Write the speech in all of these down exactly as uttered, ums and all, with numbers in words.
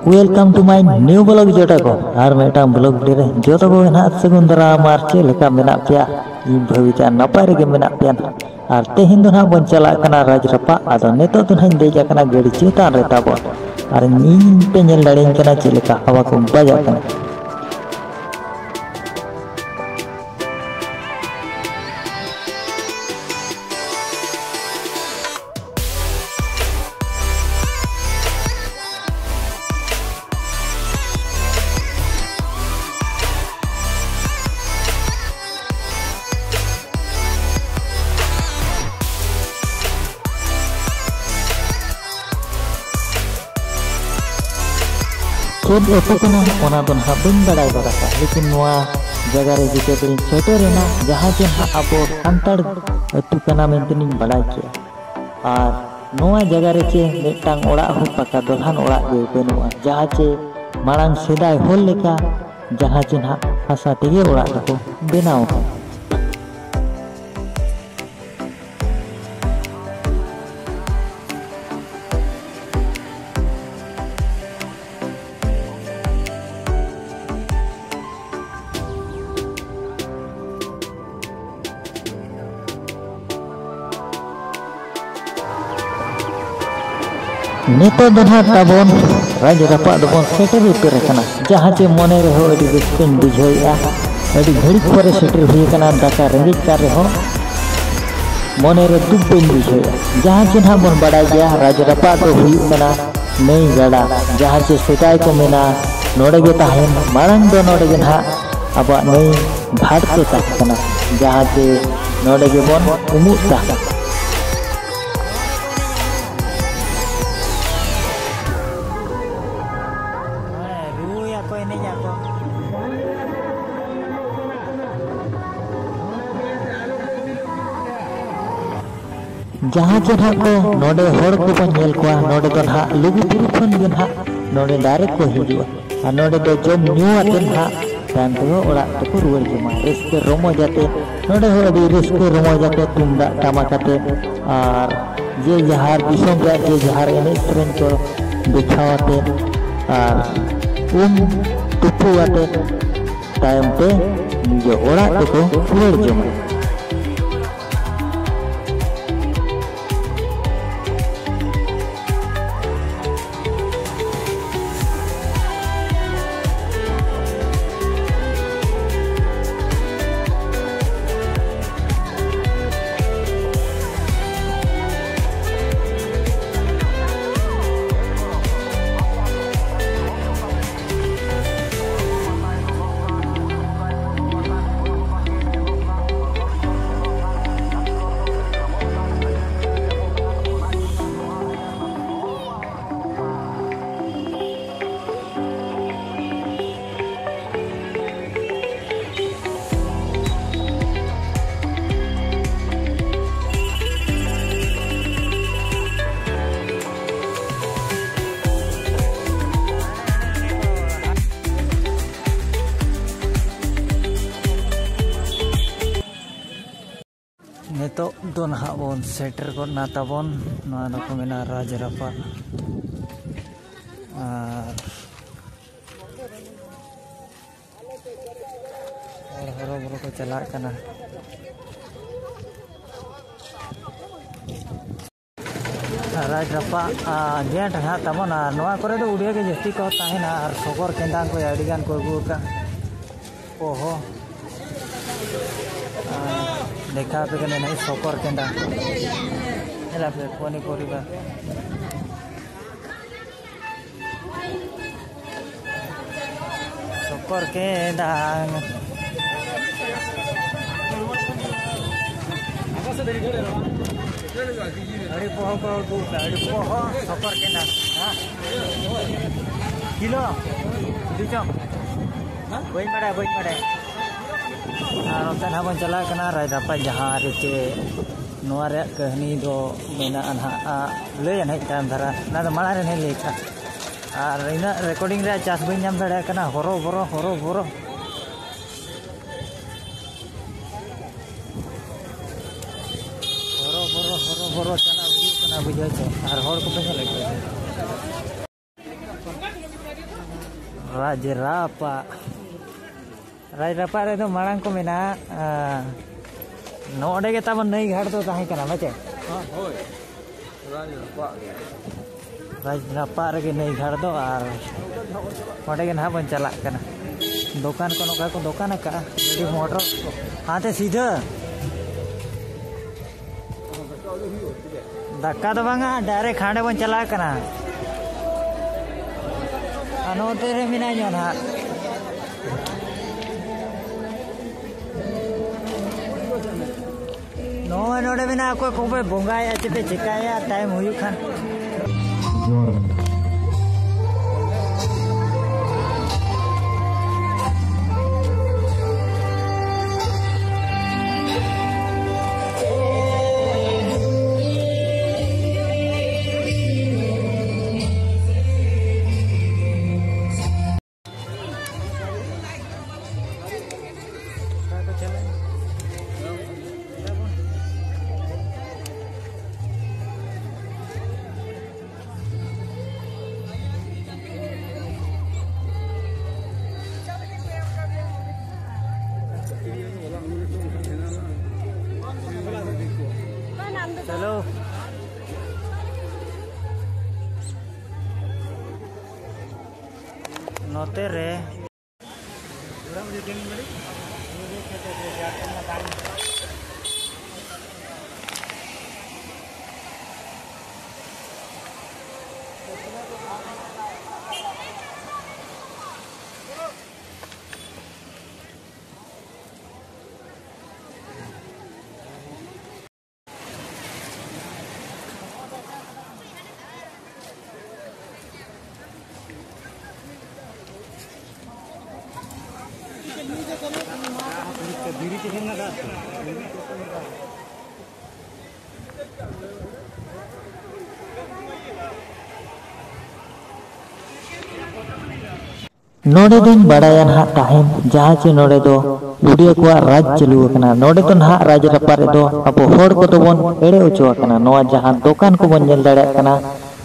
Welcome to my new vlog ᱡᱚᱴᱟ ᱠᱚ, ᱟᱨ ᱢᱤᱫᱴᱟᱝ vlog video ᱨᱮ ᱡᱚᱛᱚ ᱠᱚᱜᱮ ᱱᱟᱦᱟᱜ ᱥᱟᱹᱜᱩᱱ ᱫᱟᱨᱟᱢ᱾ ᱟᱨ ᱪᱮᱫ ᱞᱮᱠᱟ ᱢᱮᱱᱟᱜ ᱯᱮᱭᱟ? ᱤᱧ ᱵᱷᱟᱹᱵᱤ ᱪᱟᱸᱫ ᱱᱟᱯᱟᱭ ᱨᱮᱜᱮ ᱢᱮᱱᱟᱜ ᱯᱮᱭᱟ ᱱᱟᱦᱟᱜ᱾ ᱟᱨ ᱛᱮᱦᱮᱧ ᱫᱚ ᱱᱟᱦᱟᱜ ᱵᱚᱱ ᱪᱟᱞᱟᱜ ᱠᱟᱱᱟ ᱨᱟᱡᱽ ᱨᱟᱯᱟᱜ᱾ ᱟᱫᱚ ᱱᱤᱛᱚᱜ ᱫᱚ ᱱᱟᱦᱟᱜ ᱤᱧ ᱫᱮᱡ ᱟᱠᱟᱱᱟ ᱜᱟᱹᱰᱤ ᱪᱮᱛᱟᱱ ᱨᱮ ᱛᱟᱵᱚᱱ, ᱟᱨ ᱤᱧ ᱯᱮ ᱧᱮᱞ ᱫᱟᱲᱮᱭᱟᱹᱧ ᱠᱟᱱᱟ ᱪᱮᱫ ᱞᱮᱠᱟ ᱦᱟᱣᱟ ᱠᱚ ᱵᱟᱡᱟᱜ ᱠᱟᱱᱟ᱾ ᱪᱮᱫ ᱟᱹᱛᱩ ᱠᱟᱱᱟ ᱚᱱᱟ ᱫᱚ ᱱᱟᱦᱟᱜ ᱵᱟᱹᱧ ᱵᱟᱲᱟᱭ ᱜᱚᱫ ᱟᱠᱟᱫᱼᱟ, ᱞᱮᱠᱤᱱ ᱱᱚᱣᱟ ᱡᱟᱭᱜᱟ ᱨᱮ ᱡᱮᱛᱮ ᱫᱤᱱ ᱥᱮᱴᱮᱨ ᱮᱱᱟ, ᱡᱟᱦᱟᱸ ᱡᱮ ᱱᱟᱦᱟᱜ ᱟᱵᱚ ᱥᱟᱱᱛᱟᱲ ᱟᱹᱛᱩ ᱠᱟᱱᱟ ᱢᱮᱱᱛᱮ ᱤᱧ ᱵᱟᱲᱟᱭ ᱠᱮᱫᱼᱟ᱾ ᱟᱨ ᱱᱚᱣᱟ ᱡᱟᱭᱜᱟ ᱨᱮ ᱪᱮ ᱢᱤᱫᱴᱟᱝ ᱚᱲᱟᱜ ᱦᱚᱸ ᱯᱟᱠᱟ ᱫᱚᱞᱦᱟᱱ ᱚᱲᱟᱜ ᱜᱮ ᱵᱟᱹᱱᱩᱜᱼᱟ, ᱡᱟᱦᱟᱸ ᱪᱮ ᱢᱟᱲᱟᱝ ᱥᱮᱫᱟᱭ ᱦᱚᱲ ᱞᱮᱠᱟ ᱡᱟᱦᱟᱸ ᱪᱮ ᱱᱟᱦᱟᱜ ᱦᱟᱥᱟ ᱛᱮᱜᱮ ᱚᱲᱟᱜ ᱫᱚᱠᱚ ᱵᱮᱱᱟᱣ ᱟᱠᱟᱫᱼᱟ᱾ ᱱᱤᱛᱚᱜ ᱫᱚ ᱱᱟᱦᱟᱜ ᱛᱟᱵᱚᱱ ᱨᱟᱡᱽ ᱨᱟᱯᱟᱜ ᱫᱚᱵᱚᱱ ᱥᱮᱴᱮᱨ ᱩᱛᱟᱹᱨ ᱟᱠᱟᱱᱟ, ᱡᱟᱦᱟᱸ ᱪᱮ ᱢᱚᱱᱮ ᱨᱮᱦᱚᱸ ᱟᱹᱰᱤ ᱨᱟᱹᱥᱠᱟᱹᱧ ᱵᱩᱡᱷᱟᱹᱣᱮᱫᱼᱟ᱾ ᱟᱹᱰᱤ ᱜᱷᱟᱹᱲᱤᱡ ᱯᱚᱨᱮ ᱥᱮᱴᱮᱨ ᱦᱩᱭ ᱟᱠᱟᱱᱟ, ᱫᱟᱠᱟ ᱨᱮᱸᱜᱮᱡ ᱠᱟᱱ ᱨᱮᱦᱚᱸ ᱢᱚᱱᱮ ᱨᱮ ᱫᱩᱠ ᱵᱟᱹᱧ ᱵᱩᱡᱷᱟᱹᱣᱮᱫᱼᱟ᱾ ᱡᱟᱦᱟᱸ ᱪᱮ ᱱᱟᱦᱟᱜ ᱵᱚᱱ ᱵᱟᱰᱟᱭ ᱜᱮᱭᱟ, ᱨᱟᱡᱽ ᱨᱟᱯᱟᱜ ᱫᱚ ᱦᱩᱭᱩᱜ ᱠᱟᱱᱟ ᱱᱟᱹᱭ ᱜᱟᱰᱟ, ᱡᱟᱦᱟᱸ ᱪᱮ ᱥᱮᱫᱟᱭ ᱠᱚ ᱢᱮᱱᱟ ᱱᱚᱰᱮ ᱜᱮ ᱛᱟᱦᱮᱱ, ᱢᱟᱲᱟᱝ ᱫᱚ ᱱᱚᱰᱮ ᱜᱮ ᱱᱟᱦᱟᱜ ᱟᱵᱚᱣᱟᱜ ᱱᱟᱹᱭ ᱜᱷᱟᱴ ᱠᱚ ᱛᱟᱦᱮᱸ ᱠᱟᱱᱟ, ᱡᱟᱦᱟᱸ ᱪᱮ ᱱᱚᱰᱮ ᱜᱮᱵᱚᱱ ᱩᱢᱩᱜ ᱛᱟᱦᱮᱸ᱾ ᱨᱩᱭᱟᱠᱚ, ᱮᱱᱮᱡ ᱟᱠᱚ᱾ ᱡᱟᱦᱟᱸ ᱪᱮ ᱱᱟᱦᱟᱜ ᱠᱚ ᱱᱚᱰᱮ ᱦᱚᱲ ᱠᱚᱵᱚᱱ ᱧᱮᱞ ᱠᱚᱣᱟ, ᱱᱚᱰᱮ ᱫᱚ ᱱᱟᱦᱟᱜ ᱞᱩᱜᱩ ᱵᱩᱨᱩ ᱠᱷᱚᱱ ᱜᱮ ᱱᱟᱦᱟᱜ ᱱᱚᱰᱮ direct ᱠᱚ ᱦᱤᱡᱩᱜᱼᱟ᱾ ᱟᱨ ᱱᱚᱰᱮ ᱫᱚ ᱡᱚᱢ ᱧᱩ ᱟᱛᱮ ᱱᱟᱦᱟᱜ ᱛᱟᱭᱚᱢ ᱛᱮᱫᱚ ᱚᱲᱟᱜ ᱛᱮᱠᱚ ᱨᱩᱣᱟᱹᱲ ᱡᱚᱝᱟ ᱨᱟᱹᱥᱠᱟᱹ ᱨᱚᱢᱚᱡᱽ ᱟᱛᱮ᱾ ᱱᱚᱰᱮ ᱦᱚᱸ ᱟᱹᱰᱤ ᱨᱟᱹᱥᱠᱟᱹ ᱨᱚᱢᱚᱡᱽ ᱟᱛᱮ ᱛᱩᱢᱫᱟᱜ ᱴᱟᱢᱟᱠ ᱟᱛᱮ ᱟᱨ ᱡᱮ ᱡᱟᱦᱟᱨ ᱫᱤᱥᱚᱢ ᱨᱮᱭᱟᱜ ᱡᱮ ᱡᱟᱦᱟᱨ ᱮᱱᱮᱡ ᱥᱮᱨᱮᱧ ᱠᱚ ᱫᱮᱠᱷᱟᱣ ᱟᱛᱮ ᱟᱨ ᱩᱢ ᱛᱩᱯᱩ ᱟᱛᱮ ᱛᱟᱭᱚᱢ ᱛᱮ ᱱᱤᱡᱮ ᱚᱲᱟᱜ ᱛᱮᱠᱚ ᱨᱩᱣᱟᱹᱲ ᱡᱚᱝᱟ᱾ ᱱᱤᱛᱚᱜ ᱫᱚ ᱱᱟᱦᱟᱜ ᱵᱚᱱ ᱥᱮᱴᱮᱨ ᱜᱚᱫ ᱱᱟ ᱛᱟᱵᱚᱱ, ᱱᱚᱣᱟ ᱫᱚᱠᱚ ᱢᱮᱱᱟ ᱨᱟᱡᱽ ᱨᱟᱯᱟᱜ᱾ ᱟᱨ ᱦᱚᱲ ᱦᱚᱨᱚ ᱵᱚᱨᱚ ᱠᱚ ᱪᱟᱞᱟᱜ ᱠᱟᱱᱟ᱾ ᱨᱟᱡᱽ ᱨᱟᱯᱟᱜ, ᱟ, ᱜᱮᱴ ᱦᱮᱱᱟᱜ ᱛᱟᱵᱚᱱᱟ᱾ ᱱᱚᱣᱟ ᱠᱚᱨᱮ ᱫᱚ ᱩᱲᱤᱭᱟ ᱜᱮ ᱡᱟᱹᱥᱛᱤ ᱠᱚ ᱛᱟᱦᱮᱱᱟ ᱟᱨ ᱥᱚᱜᱚᱨ ᱠᱮᱸᱫᱟ ᱠᱚ ᱟᱹᱰᱤ ᱜᱟᱱ ᱠᱚ ᱟᱹᱜᱩ ᱟᱠᱟᱫ᱾ ᱚᱦᱚ᱾ ᱟ, ᱫᱮᱠᱷᱟᱣ ᱟᱯᱮ ᱠᱟᱱᱟ ᱱᱟᱦᱟᱜ ᱥᱚᱜᱚᱨ ᱠᱮᱸᱫᱟ᱾ ᱧᱮᱞ ᱟᱯᱮ ᱯᱚᱱᱤ ᱯᱚᱨᱤᱵᱟᱨ᱾ ᱥᱚᱜᱚᱨ ᱠᱮᱸᱫᱟ᱾ ᱟᱹᱰᱤ ᱯᱚᱦᱚ ᱠᱚ ᱩᱫᱩᱜ ᱠᱟᱜᱼᱟ, ᱟᱹᱰᱤ ᱯᱚᱦᱚ ᱥᱚᱜᱚᱨ ᱠᱮᱸᱫᱟ᱾ ᱦᱮᱸ? ᱠᱤᱞᱳ? ᱫᱩ ᱪᱚᱝ? ᱵᱟᱹᱧ ᱵᱟᱲᱟᱭᱟ, ᱵᱟᱹᱧ ᱵᱟᱲᱟᱭᱟ᱾ ᱟᱨ ᱚᱱᱛᱮ ᱱᱟᱦᱟᱜ ᱵᱚᱱ ᱪᱟᱞᱟᱜ ᱠᱟᱱᱟ ᱨᱟᱡᱽ ᱨᱟᱯᱟᱡᱽ, ᱡᱟᱦᱟᱸ ᱨᱮ ᱪᱮ ᱱᱚᱣᱟ ᱨᱮᱭᱟᱜ ᱠᱟᱹᱦᱱᱤ ᱫᱚ ᱢᱮᱱᱟᱜᱼᱟ ᱱᱟᱦᱟᱜ, ᱟ, ᱞᱟᱹᱭᱟ ᱱᱟᱦᱟᱜ ᱛᱟᱭᱚᱢ ᱫᱷᱟᱨᱟ᱾ ᱚᱱᱟ ᱫᱚ ᱢᱟᱲᱟᱝ ᱨᱮ ᱱᱟᱦᱟᱜ ᱞᱟᱹᱭ ᱠᱟᱜᱼᱟ᱾ ᱟᱨ ᱤᱱᱟᱹᱜ ᱨᱮᱠᱚᱨᱰᱤᱝ ᱨᱮᱭᱟᱜ ᱪᱟᱱᱥ ᱵᱟᱹᱧ ᱧᱟᱢ ᱫᱟᱲᱮᱭᱟᱜ ᱠᱟᱱᱟ᱾ ᱦᱚᱨᱚ ᱵᱚᱨᱚ, ᱦᱚᱨᱚ ᱵᱚᱨᱚ᱾ ᱦᱚᱨᱚ ᱵᱚᱨᱚ, ᱦᱚᱨᱚ ᱵᱚᱨᱚ ᱪᱟᱞᱟᱣ ᱦᱩᱭᱩᱜ ᱠᱟᱱᱟ, ᱵᱩᱡᱷᱟᱹᱣ ᱪᱮ? ᱟᱨ ᱦᱚᱲ ᱠᱚᱯᱮ ᱧᱮᱞᱮᱫ ᱠᱚᱣᱟ᱾ ᱨᱟᱡᱽ ᱨᱟᱯᱟᱜ᱾ ᱨᱟᱡᱽ ᱨᱟᱯᱟᱜ ᱨᱮᱫᱚ ᱢᱟᱲᱟᱝ ᱠᱚ ᱢᱮᱱᱟ, ᱟᱸ, ᱱᱚᱰᱮ ᱜᱮ ᱛᱟᱵᱚᱱ ᱱᱟᱹᱭ ᱜᱷᱟᱴ ᱫᱚ ᱛᱟᱦᱮᱸ ᱠᱟᱱᱟ, ᱵᱟᱪᱮ? ᱦᱳᱭ᱾ ᱨᱟᱡᱽ ᱨᱟᱯᱟᱜ ᱜᱮ᱾ ᱨᱟᱡᱽ ᱨᱟᱯᱟᱜ ᱨᱮᱜᱮ ᱱᱟᱹᱭ ᱜᱷᱟᱴ ᱫᱚ, ᱟᱨ ᱚᱸᱰᱮ ᱜᱮ ᱱᱟᱦᱟᱜ ᱵᱚᱱ ᱪᱟᱞᱟᱜ ᱠᱟᱱᱟ᱾ ᱫᱚᱠᱟᱱ ᱠᱚ ᱱᱚᱝᱠᱟ ᱠᱚ ᱫᱚᱠᱟᱱ ᱟᱠᱟᱫᱼᱟ, ᱜᱟᱹᱰᱤ ᱢᱚᱴᱚᱨ᱾ ᱦᱟᱱᱛᱮ ᱥᱤᱫᱷᱟᱹ᱾ ᱫᱟᱠᱟ ᱫᱚ ᱵᱟᱝᱟ, direct ᱦᱟᱸᱰᱮ ᱵᱚᱱ ᱪᱟᱞᱟᱜ ᱠᱟᱱᱟ᱾ ᱟᱨ ᱱᱚᱛᱮ ᱨᱮ ᱢᱮᱱᱟᱧᱟ ᱱᱟᱦᱟᱜ᱾ ᱱᱚᱜᱼᱚᱭ ᱱᱚᱰᱮ ᱢᱮᱱᱟᱜ ᱚᱠᱚᱭ ᱠᱚᱯᱮ ᱵᱚᱸᱜᱟᱭᱟ, ᱪᱮᱯᱮ ᱪᱮᱠᱟᱭᱟ, time ᱦᱩᱭᱩᱜ ᱠᱷᱟᱱ᱾ ᱡᱚᱦᱟᱨ᱾ ᱪᱚᱞᱚ᱾ ᱱᱚᱛᱮ ᱨᱮ᱾ ᱱᱚᱰᱮ ᱫᱚᱧ ᱵᱟᱲᱟᱭᱟ ᱱᱟᱦᱟᱜ ᱛᱟᱦᱮᱱ, ᱡᱟᱦᱟᱸ ᱪᱮ ᱱᱚᱰᱮ ᱫᱚ ᱩᱰᱤᱭᱟ ᱠᱚᱣᱟᱜ ᱨᱟᱡᱽ ᱪᱟᱹᱞᱩ ᱟᱠᱟᱱᱟ᱾ ᱱᱚᱰᱮ ᱫᱚ ᱱᱟᱦᱟᱜ ᱨᱟᱡᱽ ᱨᱟᱯᱟᱜ ᱨᱮᱫᱚ ᱟᱵᱚ ᱦᱚᱲ ᱠᱚᱫᱚ ᱵᱚᱱ ᱮᱲᱮ ᱦᱚᱪᱚ ᱟᱠᱟᱱᱟ᱾ ᱱᱚᱣᱟ ᱡᱟᱦᱟᱸ ᱫᱚᱠᱟᱱ ᱠᱚᱵᱚᱱ ᱧᱮᱞ ᱫᱟᱲᱮᱭᱟᱜ ᱠᱟᱱᱟ,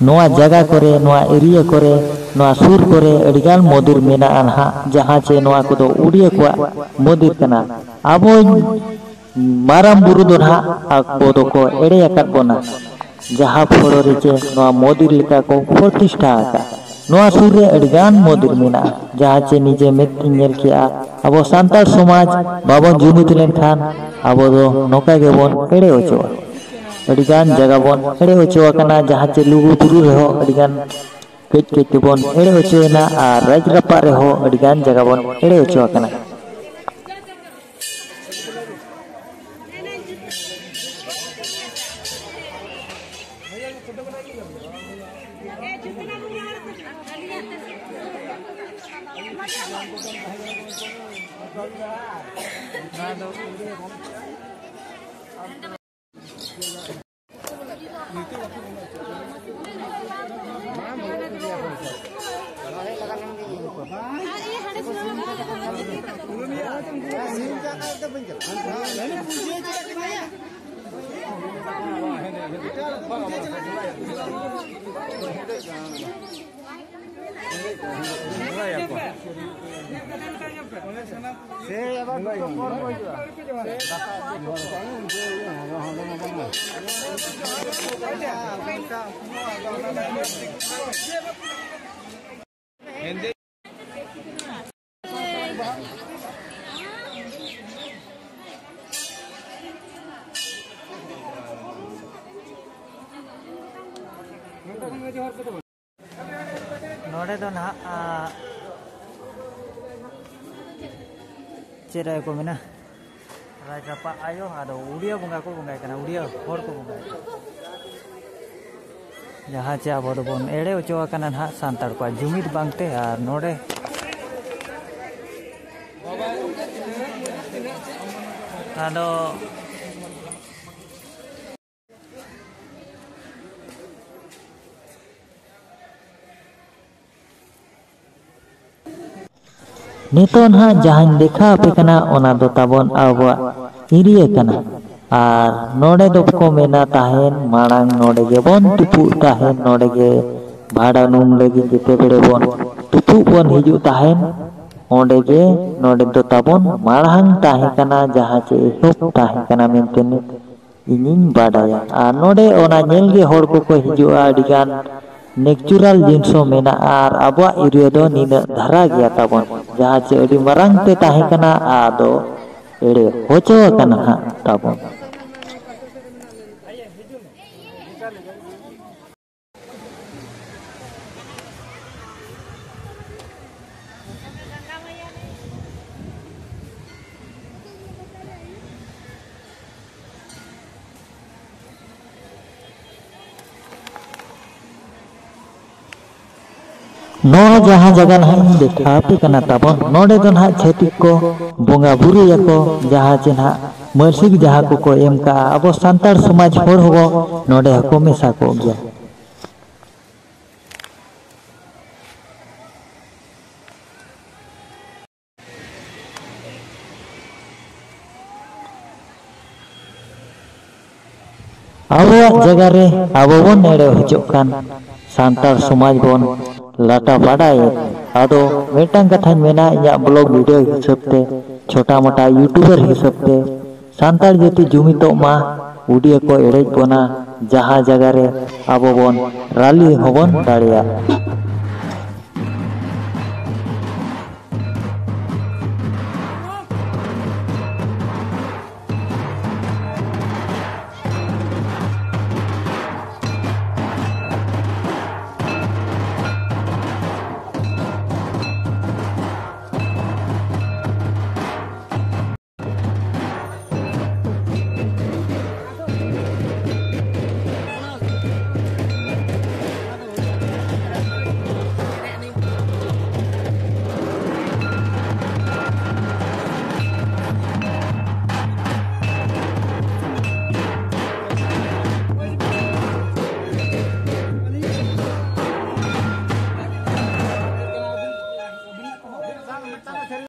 ᱱᱚᱣᱟ ᱡᱟᱭᱜᱟ ᱠᱚᱨᱮ, ᱱᱚᱣᱟ area ᱠᱚᱨᱮ ᱱᱚᱣᱟ ᱥᱩᱨ ᱠᱚᱨᱮ ᱟᱹᱰᱤᱜᱟᱱ ᱢᱚᱱᱫᱤᱨ ᱢᱮᱱᱟᱜᱼᱟ ᱱᱟᱦᱟᱜ, ᱡᱟᱦᱟᱸ ᱪᱮ ᱱᱚᱣᱟ ᱠᱚᱫᱚ ᱩᱲᱤᱭᱟᱹ ᱠᱚᱣᱟᱜ ᱢᱚᱱᱫᱤᱨ ᱠᱟᱱᱟ᱾ ᱟᱵᱚ ᱢᱟᱨᱟᱝ ᱵᱩᱨᱩ ᱫᱚ ᱱᱟᱦᱟᱜ ᱟᱵᱚ ᱫᱚᱠᱚ ᱮᱲᱮ ᱟᱠᱟᱫ ᱵᱚᱱᱟ, ᱡᱟᱦᱟᱸ ᱯᱷᱚᱲᱚ ᱨᱮ ᱪᱮ ᱱᱚᱣᱟ ᱢᱚᱱᱫᱤᱨ ᱞᱮᱠᱟ ᱠᱚ ᱯᱨᱚᱛᱤᱥᱴᱷᱟ ᱟᱠᱟᱫ᱾ ᱱᱚᱣᱟ ᱥᱩᱨ ᱨᱮ ᱟᱹᱰᱤᱜᱟᱱ ᱢᱚᱱᱫᱤᱨ ᱢᱮᱱᱟᱜᱼᱟ, ᱡᱟᱦᱟᱸ ᱪᱮ ᱱᱤᱡᱮ ᱢᱮᱫ ᱛᱤᱧ ᱧᱮᱞ ᱠᱮᱜᱼᱟ᱾ ᱟᱵᱚ ᱥᱟᱱᱛᱟᱲ ᱥᱚᱢᱟᱡᱽ ᱵᱟᱵᱚᱱ ᱡᱩᱢᱤᱫ ᱞᱮᱱᱠᱷᱟᱱ ᱟᱵᱚ ᱫᱚ ᱱᱚᱝᱠᱟ ᱜᱮᱵᱚᱱ ᱮᱲᱮ ᱦᱚᱪᱚᱜᱼᱟ᱾ ᱟᱹᱰᱤᱜᱟᱱ ᱡᱟᱭᱜᱟ ᱵᱚᱱ ᱮᱲᱮ ᱦᱚᱪᱚ ᱟᱠᱟᱱᱟ, ᱡᱟᱦᱟᱸ ᱪᱮ ᱞᱩᱜᱩ ᱵᱩᱨᱩ ᱨᱮᱦᱚᱸ ᱟᱹᱰᱤᱜᱟᱱ ᱠᱟᱹᱡ ᱠᱟᱹᱡ ᱛᱮᱵᱚᱱ ᱮᱲᱮ ᱦᱚᱪᱚᱭᱮᱱᱟ ᱟᱨ ᱨᱟᱡᱽ ᱨᱟᱯᱟᱜ ᱨᱮᱦᱚᱸ ᱟᱹᱰᱤᱜᱟᱱ ᱡᱟᱭᱜᱟ ᱵᱚᱱ ᱮᱲᱮ ᱦᱚᱪᱚ ᱟᱠᱟᱱᱟ᱾ ᱱᱚᱰᱮ ᱫᱚ ᱱᱟᱦᱟᱜ, ᱟ, ᱪᱮᱫ ᱨᱮ ᱠᱚ ᱢᱮᱱᱟ, ᱨᱟᱡᱽ ᱨᱟᱯᱟᱜ ᱟᱭᱳ, ᱟᱫᱚ ᱩᱲᱤᱭᱟ ᱵᱚᱸᱜᱟ ᱠᱚ ᱵᱚᱸᱜᱟᱭ ᱠᱟᱱᱟ, ᱩᱲᱤᱭᱟ ᱦᱚᱲ ᱠᱚ ᱵᱚᱸᱜᱟᱭ ᱠᱟᱱᱟ᱾ ᱡᱟᱦᱟᱸ ᱪᱮ ᱟᱵᱚ ᱫᱚᱵᱚᱱ ᱮᱲᱮ ᱦᱚᱪᱚ ᱟᱠᱟᱱᱟ ᱱᱟᱦᱟᱜ ᱥᱟᱱᱛᱟᱲ ᱠᱚᱣᱟᱜ ᱡᱩᱢᱤᱫ ᱵᱟᱝᱛᱮ᱾ ᱟᱨ ᱱᱚᱰᱮ ᱟᱫᱚ ᱱᱤᱛᱚᱜ ᱱᱟᱦᱟᱜ ᱡᱟᱦᱟᱸᱧ ᱫᱮᱠᱷᱟᱣ ᱟᱯᱮ ᱠᱟᱱᱟ, ᱚᱱᱟ ᱫᱚ ᱛᱟᱵᱚᱱ ᱟᱵᱚᱣᱟᱜ area ᱠᱟᱱᱟ᱾ ᱟᱨ ᱱᱚᱰᱮ ᱫᱚᱠᱚ ᱢᱮᱱᱟ ᱛᱟᱦᱮᱱ, ᱢᱟᱲᱟᱝ ᱱᱚᱰᱮ ᱜᱮᱵᱚᱱ ᱛᱩᱯᱩᱜ ᱛᱟᱦᱮᱱ, ᱱᱚᱰᱮ ᱜᱮ ᱵᱷᱟᱸᱰᱟᱱᱩᱢ ᱞᱟᱹᱜᱤᱫ ᱡᱮᱛᱮ ᱵᱮᱲᱮ ᱵᱚᱱ ᱛᱩᱯᱩᱜ ᱵᱚᱱ ᱦᱤᱡᱩᱜ ᱛᱟᱦᱮᱱ, ᱚᱸᱰᱮ ᱜᱮ ᱱᱚᱰᱮ ᱫᱚ ᱛᱟᱵᱚᱱ ᱢᱟᱲᱟᱝ ᱛᱟᱦᱮᱸ ᱠᱟᱱᱟ, ᱡᱟᱦᱟᱸ ᱪᱮ ᱮᱦᱚᱵ ᱛᱟᱦᱮᱸ ᱠᱟᱱᱟ ᱢᱮᱱᱛᱮ ᱤᱧᱤᱧ ᱵᱟᱰᱟᱭᱟ᱾ ᱟᱨ ᱱᱚᱰᱮ ᱚᱱᱟ ᱧᱮᱞ ᱜᱮ ᱦᱚᱲ ᱠᱚᱠᱚ ᱦᱤᱡᱩᱜᱼᱟ, ᱟᱹᱰᱤᱜᱟᱱ natural ᱡᱤᱱᱤᱥ ᱦᱚᱸ ᱢᱮᱱᱟᱜᱼᱟ᱾ ᱟᱨ ᱟᱵᱚᱣᱟᱜ area ᱫᱚ ᱱᱤᱱᱟᱹᱜ ᱫᱷᱟᱨᱟ ᱜᱮᱭᱟ ᱛᱟᱵᱚᱱ, ᱡᱟᱦᱟᱸ ᱪᱮ ᱟᱹᱰᱤ ᱢᱟᱨᱟᱝ ᱛᱮ ᱛᱟᱦᱮᱸ ᱠᱟᱱᱟ, ᱟᱫᱚ ᱮᱲᱮ ᱦᱚᱪᱚ ᱟᱠᱟᱱᱟ ᱦᱟᱸᱜ ᱛᱟᱵᱚᱱ᱾ ᱱᱚᱣᱟ ᱡᱟᱦᱟᱸ ᱡᱟᱭᱜᱟ ᱱᱟᱦᱟᱜ ᱤᱧ ᱫᱮᱠᱷᱟᱣ ᱟᱯᱮ ᱠᱟᱱᱟ ᱛᱟᱵᱚᱱ, ᱱᱚᱰᱮ ᱫᱚ ᱱᱟᱦᱟᱜ ᱪᱷᱟᱹᱛᱤᱠ ᱠᱚ ᱵᱚᱸᱜᱟ ᱵᱩᱨᱩᱭᱟᱠᱚ, ᱡᱟᱦᱟᱸ ᱪᱮ ᱱᱟᱦᱟᱜ ᱢᱟᱹᱥᱤᱠ ᱡᱟᱦᱟᱸ ᱠᱚᱠᱚ ᱮᱢ ᱠᱟᱜᱼᱟ, ᱟᱵᱚ ᱥᱟᱱᱛᱟᱲ ᱥᱚᱢᱟᱡᱽ ᱦᱚᱲ ᱦᱚᱸ ᱱᱚᱰᱮ ᱦᱚᱸᱠᱚ ᱢᱮᱥᱟ ᱠᱚᱜ ᱜᱮᱭᱟ᱾ ᱟᱵᱚᱣᱟᱜ ᱡᱟᱭᱜᱟ ᱨᱮ ᱟᱵᱚ ᱵᱚᱱ ᱮᱲᱮ ᱦᱚᱪᱚᱜ ᱠᱟᱱ, ᱥᱟᱱᱛᱟᱲ ᱥᱚᱢᱟᱡᱽ ᱵᱚᱱ ᱞᱟᱴᱟ ᱵᱟᱰᱟᱭᱮᱫ᱾ ᱟᱫᱚ ᱢᱤᱫᱴᱟᱝ ᱠᱟᱛᱷᱟᱧ ᱢᱮᱱᱟ, ᱤᱧᱟᱹᱜ blog video ᱦᱤᱥᱟᱹᱵ ᱛᱮ, ᱪᱷᱳᱴᱟ ᱢᱳᱴᱟ YouTuber ᱦᱤᱥᱟᱹᱵ ᱛᱮ, ᱥᱟᱱᱛᱟᱲ ᱡᱟᱹᱛᱤ ᱡᱩᱢᱤᱫᱚᱜ ᱢᱟ, ᱩᱰᱤᱭᱟᱹ ᱠᱚ ᱮᱲᱮᱡ ᱵᱚᱱᱟ, ᱡᱟᱦᱟᱸ ᱡᱟᱭᱜᱟ ᱨᱮ ᱟᱵᱚ ᱵᱚᱱ rally ᱦᱚᱸᱵᱚᱱ ᱫᱟᱲᱮᱭᱟᱜ᱾